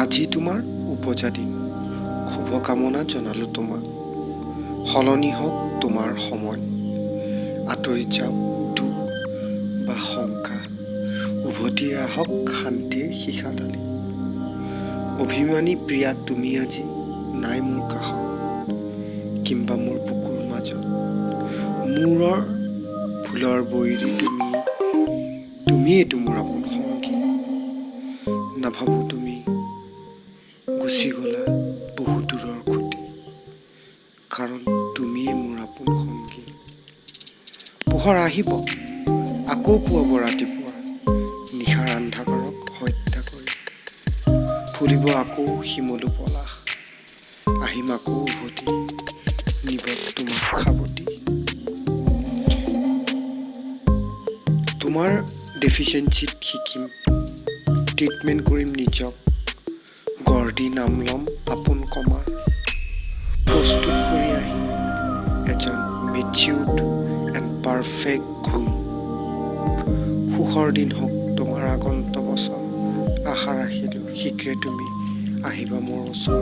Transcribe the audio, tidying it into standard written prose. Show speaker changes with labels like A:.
A: আজি তোমাৰ ওপজা দিন, শুভকামনা জনালোঁ তোমাক। সলনি হওক তোমাৰ সময়, আঁতৰি যাওক দুখ বা শংকা, উভতি আহক শান্তিৰ শিখাডালি। অভিমানী প্ৰিয়া, তুমি আজি নাই মোৰ কাষত কিম্বা মোৰ বুকুৰ মাজত। মোৰৰ ভুলৰ বৈৰী তুমি, তুমিয়েইতো মোৰ আপোন সংগী। নাভাবোঁ তুমি গুচি গ'লা বহু দূৰৰ খুঁটি, কাৰণ তুমিয়ে মোৰ আপোন সংগী। পোহৰ আহিব, আকৌ পুৱাব ৰাতিপুৱা, নিশাৰ আন্ধাৰক হত্যা কৰি। ফুলিব আকৌ শিমলু পলাশ, আহিম আকৌ উভতি নিব তোমাক সাৱটি। তোমাৰ ডেফিচিয়েঞ্চিত শিকিম, ট্ৰিটমেণ্ট কৰিম নিজক, গঢ় দি নাম ল'ম আপোন কমাৰ। প্ৰস্তুত কৰি আহিম এজন মেচিউৰ্ড এণ্ড পাৰফেক্ট গ্ৰুম। সুখৰ দিন হওক তোমাৰ আগন্ত বছৰ, আশা ৰাখিলোঁ শীঘ্ৰে তুমি আহিবা মোৰ ওচৰ।